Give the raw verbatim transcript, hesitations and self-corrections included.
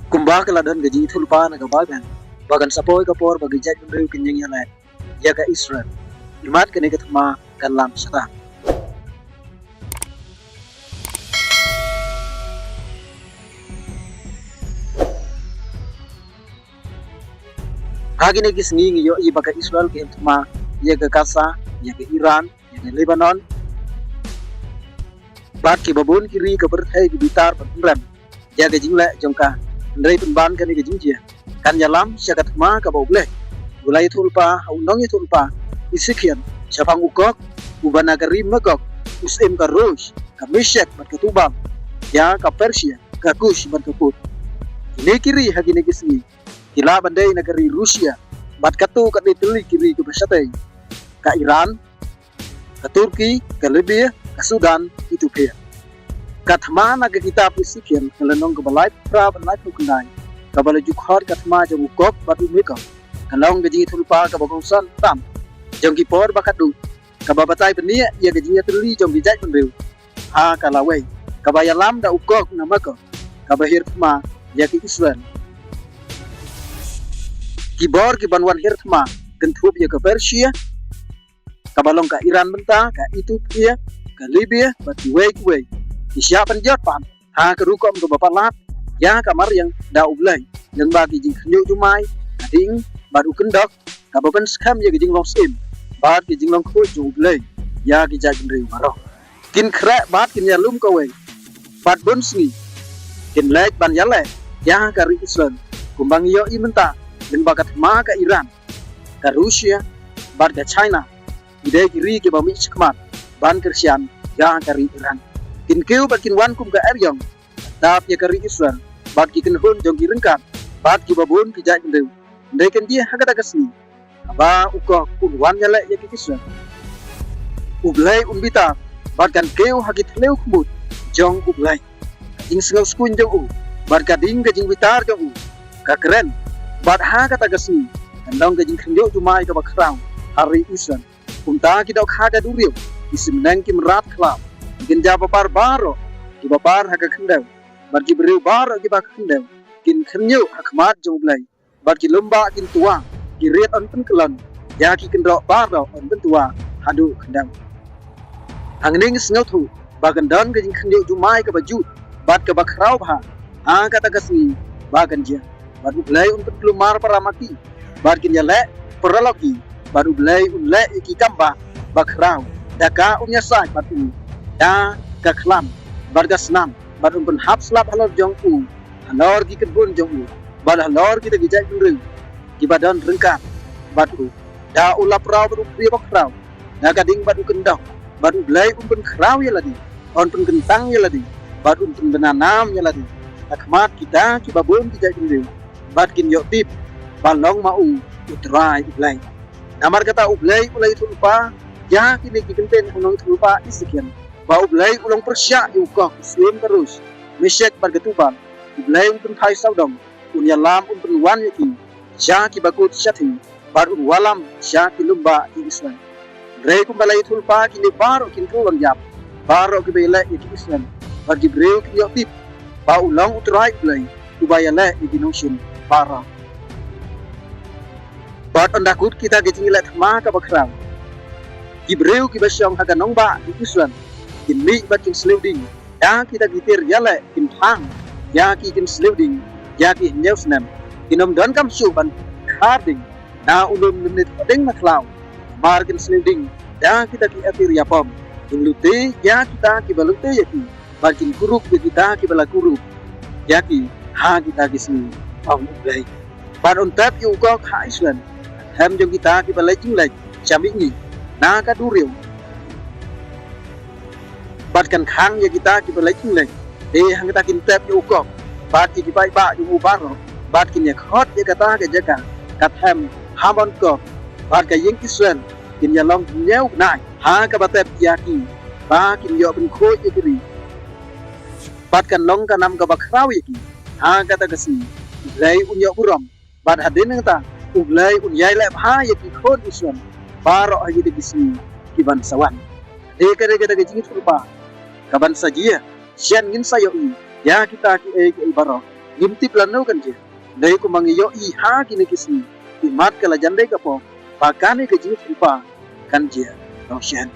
Kumba ka la don ka jingïathuhlypa na ka Baibl ba kan sa poi ka por ba ki jaitbynriew kin ïeng ïaleh ïa ka Israel. Imat kane ka thma kan lam shata. Ha kine ki sngi ngi ïohi ba ka Israel ki him thma ïa ka Gaza, ïa ka Iran, ïa ka Lebanon. Bad kiba bun ki ri ka pyrthei ki bitar ban pynrem ïa ka jingleh jong ka. Hynrei pynban kane ka jingjia kan ïalam sha ka thma kaba U Blei u la ïathuhlypa ha u nongïathuhlypa Esekiel shaphang u Gog, uba na ka ri Magog, u syiem ka Rosh, ka Meshek bad ka Tubal, ïa ka Persia, ka Kush bad ka Put. Kine ki ri ha kine ki sngi ki lah ban dei na ka ri Russia bad katto katne tylli ki ri kiba shatei, ka Iran, ka Turkey, ka Libya, ka Sudan, Ethiopia. Ka thma na ka kitab Esekiel ka lynnong kaba laiphew phra bad laiphew khyndai, kaba la ju khot ka thma jong u Gog bad u Magog, ka long ka jingïathuhlypa kaba kongsan tam jong ki por ba khatduh, kaba batai bniah ïa ka jingïatylli jong ki jaitbynriew ha ka lawei, kaba ïalam da u Gog na Magog, kaba hiar thma ïa ka Israel. Ki bor kiban wan hiar thma kynthup ïa ka Persia, kaba long ka Iran mynta, ka Ethiopia, ka Libya bad kiwei kiwei. Ki shah pynjot pat ha ka rukom kaba palat ïa ka mariang da U Blei lyngba ki jingkhynñiuh jumai, ka ding bad u kyndok, kaba pynskhem ïa ki jinglong syiem bad ki jinglong khuid jong U Blei ïa ki jaitbynriew baroh. Kin khreh bad kin ïalum kawei. Bad bun sngi kin leit ban ïaleh ïa ka ri Israel. Kumba ngi ïohi mynta lyngba ka thma ka Iran, ka Russia bad ka China, ki dei ki ri kiba mih shakhmat ban kyrshan ïa ka ri Iran. Kin kiew bad kin wan kum ka eriong ban tap ïa ka ri Israel bad ki kynhun jong ki ryngkat bad kiba bun ki jaitbynriew. Hynrei kan jia ha kata ka sngi kaba u Gog un wan ïaleh ïa ka Israel, U Blei un bitar bad kan kiew ha ki thliew khmut jong U Blei. Ka jingsngewskuiñ jong u bad ka ding ka jingbitar jong u ka kren, bad ha kata ka sngi kan long ka jingkhynñiuh jumai kaba khraw ha ri Israel. Kumta ki dohkha ka duriaw, ki symneng ki mrad khlaw, ki kynja bapar baroh kiba par ha ka khyndew, bad ki briew baroh kiba ha ka khyndew kin khynñiuh ha khmat jong U Blei. Bad ki lymbah kin twa, ki riat yn pynkyllon, ïa ki kynroh baroh yn pyntwa haduh khyndew. Hangne ngi sngewthuh ba kan don ka jingkhynñiuh jumai kaba jut bad kaba khraw bha ha kata ka sngi ba kan jia. Bad U Blei un pynkulmar para ma ki, bad kin ïaleh paralok ki, bad U Blei un leh ïa ki kam ba bakhraw da ka un ïasaid bad u da ka khlam bad ka snam, bad un pynhap slap halor jong u, halor ki kynhun jong u, bad halor kita ki jaitbynriew kiba don ryngkat bad u. Da u laphrau bad u khria bakhraw, da ka ding bad u kyndok, bad U Blei un pynkhraw ïa lade, un pynkyntang ïa lade, bad un pynbna nam ïa lade ha khmat kita kiba bun ki jaitbynriew, bad kin ïoh tip ba long ma u U Trai U Blei. Namar kata U Blei u la ïathuhlypa ïa kine ki kyntien ha u nongïathuhlypa Esekiel, ba U Blei u long pyrshah ïa u Gog, u syiem ka Rosh, Meshek bad ka Tubal. U Blei un pynphai sawdong, un ïalam, un pynwan ïa ki sha kiba kut shathie, bad un wallam sha ki lymbah ki Israel. Hynrei kumba la ïathuhlypa, kine baroh kin kyllon ïap, baroh kiba ïaleh ïa ki Israel, bad ki briew kin ïoh tip ba u long U Trai U Blei uba ïaleh ïa ki nongshun baroh. Bad ynda kut kita ki jingïaleh thma kaba khraw, ki briew kiba shong ha ka nongbah ki Israel kin mih bad kin sliew ding da kita ki tiar ïaleh, kin phang ïa ki, kin sliew ding ïa ki hynñiew snem. Kin ym donkam shuh ban khar ding na u lum lymne thoh ding na khlaw, namar kin sliew ding da kita ki atiar ïapom, kin lute ïa kita kiba lute ïa ki, bad kin kurup ïa kita kiba la kurup ïa ki ha kita ki sngi, ong U Blei. Bad un tep ïa u Gog ha Israel, ha them jong kita kiba leit jingleit sha mihngi na ka duriaw. Bad kan khang ïa kita kiba leit jingleit. Te hangta kin tep ïa u Gog bad ïa ki paidbah jong u baroh, bad kin ïakhot ïa kata ka jaka ka them Hamon Gog, bad ka ïing Israel kin ïalong hynñiew bnai ha kaba tep ïa ki, ba kin ïoh pynkhuid ïa ki ri. Bad kan long ka nam kaba khraw ïa ki ha kata ka sngi. U Blei un ïoh burom, bad hadien nangta U Blei un ïai leh bha ïa ki khun Israel baroh ha kita ki sngi kiban sa wan. Te ka dei kata ka jingïathuhlypa kaban sa jia, shen ngin sa ïohi ïa kita kiei kiei baroh Ngim tip lano kan jia, hynrei kumba ngi ïohi ha kine ki sngi, imat ka la jan dei ka por ba kane ka jingïasyllok kan jia nongshen.